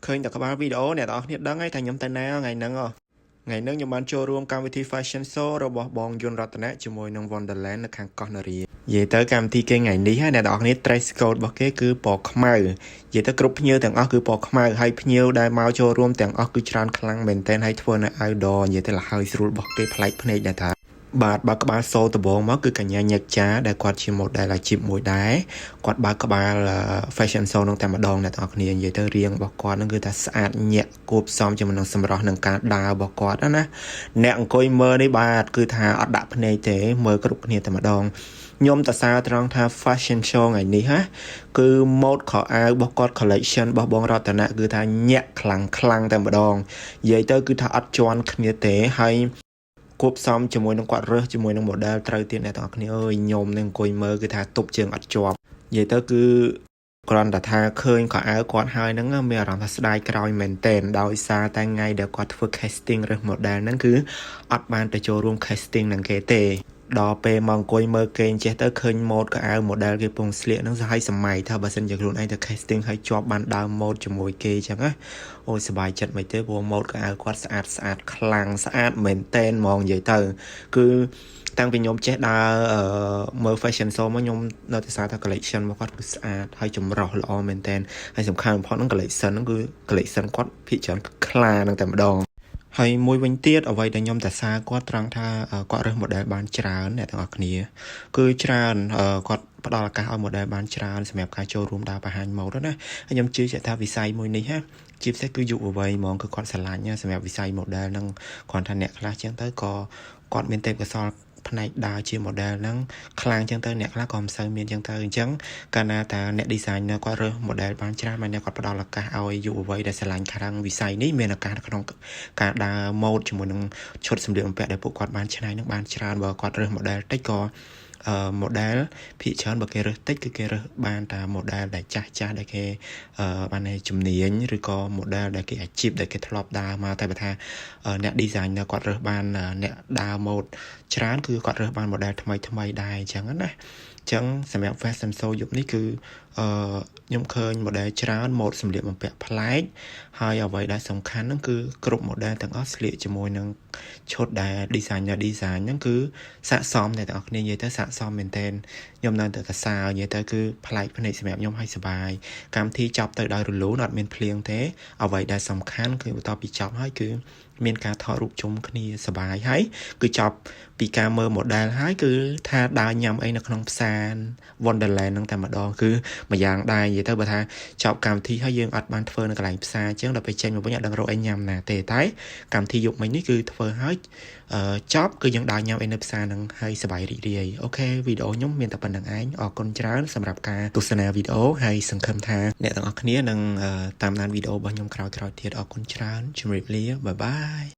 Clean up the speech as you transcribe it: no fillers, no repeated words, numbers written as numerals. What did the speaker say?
ឃើញតែក្បាលវីដេអូអ្នកទាំងអស់គ្នាដឹងហើយថាខ្ញុំទៅណាថ្ងៃហ្នឹងហ៎ថ្ងៃហ្នឹងខ្ញុំបានចូលរួមកម្មវិធី Fashion Show របស់បងយុនរតនៈជាមួយនឹង Wonderland នៅខាងកោះនរានិយាយទៅកម្មវិធីគេថ្ងៃនេះអ្នកទាំងអស់គ្នា dress code របស់គេគឺពណ៌ខ្មៅនិយាយទៅគ្រប់ភ្ញៀវទាំងអស់គឺពណ៌ខ្មៅហើយភ្ញៀវដែលមកចូលរួមទាំងអស់គឺច្រើនខ្លាំងមែនទែនហើយធ្វើនៅ outdoor និយាយទៅលហើយស្រួលរបស់គេប្លែកភ្នែកដែរថាបាទបើក្បាលសូដំបងមកគឺកញ្ញាញឹកចាដែលគាត់ជា model អាជីពមួយដែរគាត់បើកក្បាល fashion show នឹងតែម្ដងអ្នកទាំងអស់គ្នានិយាយទៅរៀងរបស់គាត់នឹងគឺថាស្អាតញាក់គួបផ្សំជាមួយនឹងសម្រស់នឹងការដើររបស់គាត់ណាអ្នកអង្គុយមើលនេះបាទគឺថាអត់ដាក់ភ្នែកទេមើលគ្រប់គ្នាតែម្ដងខ្ញុំតសើត្រង់ថា fashion show ថ្ងៃនេះហាគឺម៉ូដខោអាវរបស់គាត់ collection របស់បងរតនៈគឺថាញាក់ខ្លាំងខ្លាំងតែម្ដងនិយាយទៅគឺថាអត់ជន់គ្នាទេហើយគួបផ្សំជាមួយនឹងគាត់រើសជាមួយនឹង model ត្រូវទៀតអ្នកទាំងអស់គ្នាអើយខ្ញុំនឹងអង្គុយមើលគឺថាទប់ជើងអត់ជាប់និយាយទៅគឺគ្រាន់តែថាឃើញខោអាវគាត់ហើយហ្នឹងមានអារម្មណ៍ថាស្ដាយក្រោយមែនតែនដោយសារតែថ្ងៃដែលគាត់ធ្វើ casting រើស model ហ្នឹងគឺអត់បានទៅចូលរួម casting នឹងគេទេដល់ពេលមកអង្គុយមើលគេចេះទៅឃើញម៉ូដខោអាវ model គេពងស្លៀកហ្នឹងសហយសម័យថាបើសិនជាខ្លួនឯងទៅ casting ហើយជាប់បានដើមម៉ូដជាមួយគេអញ្ចឹងណាអូយសប្បាយចិត្តមិនទេព្រោះម៉ូដខោអាវគាត់ស្អាតស្អាតខ្លាំងស្អាតមែនតែនហ្មងនិយាយទៅគឺតាំងពីខ្ញុំចេះដើរមើល fashion show មកខ្ញុំនៅតែសារថា collection របស់គាត់គឺស្អាតហើយចម្រោះល្អមែនតែនហើយសំខាន់បំផុតហ្នឹង collection ហ្នឹងគឺ collection គាត់ភាគច្រើនខ្លាហ្នឹងតែម្ដងហើយមួយវិញទៀតអ្វីដែលខ្ញុំតសាគាត់ត្រង់ថាគាត់រើស model បានច្រើនអ្នកទាំងអស់គ្នាគឺច្រើនគាត់ផ្ដល់ឱកាសឲ្យ model បានច្រើនសម្រាប់ការចូលរួមដើរបង្ហាញម៉ូដណាហើយខ្ញុំជឿជាក់ថាវិស័យមួយនេះណាជាពិសេសគឺយុវវ័យហ្មងគឺគាត់ស្រឡាញ់សម្រាប់វិស័យ model ហ្នឹងគ្រាន់ថាអ្នកខ្លះចឹងទៅក៏គាត់មានទេពកោសល្យផ្នែកដើរជា model ហ្នឹងខ្លាំងចឹងទៅអ្នកខ្លះក៏មិនសូវមានចឹងទៅអញ្ចឹងកាលណាតាអ្នក designer គាត់រើស model បានច្រើនបានអ្នកគាត់ផ្ដល់ឱកាសឲ្យយុវវ័យដែលស្រឡាញ់ខាងវិស័យនេះមានឱកាសក្នុងការដើរម៉ូដជាមួយនឹងឈុតសម្លៀកបំពាក់ដែលពួកគាត់បានច្នៃនឹងបានច្រើនបើគាត់រើស model តិចក៏អឺ model ភាគច្រើនបើគេរើសតិចគឺគេរើសបានតា model ដែលចាស់ចាស់ដែលគេបានជំនាញឬក៏ model ដែលគេអាជីពដែលគេធ្លាប់ដើរមកតែបើថាអ្នក designer គាត់រើសបានអ្នកដើរម៉ូដច្រើនគឺគាត់រើសបាន model ថ្មីថ្មីដែរអញ្ចឹងណាអញ្ចឹងសម្រាប់ fashion show យប់នេះគឺអឺខ្ញុំឃើញ model ច្រើនម៉ូដសម្លៀកបំពាក់ប្លែកហើយអ្វីដែលសំខាន់ហ្នឹងគឺគ្រប់ model ទាំងអស់ស្លៀកជាមួយនឹងឈុតដែល designer design ហ្នឹងគឺស័ក្តិសមអ្នកទាំងអស់គ្នានិយាយទៅស័ក្តិសមមែនទែនខ្ញុំនៅតែសរសើរនិយាយទៅគឺប្លែកភ្នែកសម្រាប់ខ្ញុំឲ្យសប្បាយកម្មវិធីចប់ទៅដោយរលូនអត់មានភ្លៀងទេអ្វីដែលសំខាន់គឺបន្ទាប់ពីចប់ហើយគឺមានការថតរូបជុំគ្នាសប្បាយហើយគឺចប់ពីការមើល model ហើយគឺថាដើរញ៉ាំអីនៅក្នុងផ្សារ Wonderland ហ្នឹងតែម្ដងគឺមួយយ៉ាងដែរនិយាយទៅបើថាចប់កម្មវិធីហើយយើងអត់បានធ្វើនៅកន្លែងផ្សារអញ្ចឹងដល់ពេលចេញមកវិញអត់ដឹងរកអីញ៉ាំណាទេតែកម្មវិធីយប់មិញនេះគឺធ្វើហើយចប់គឺយើងដើរញ៉ាំអីនៅផ្សារហ្នឹងហើយសប្បាយរីករាយ OK វីដេអូខ្ញុំមានតែប៉ុណ្្នឹងឯងអរគុណច្រើនសម្រាប់ការទស្សនាវីដេអូហើយសង្ឃឹមថាអ្នកទាំងអស់គ្នានឹងតាមដានវីដេអូរបស់ខ្ញុំក្រោយៗទៀតអរគុណច្រើនជម្រាបលា bye bye.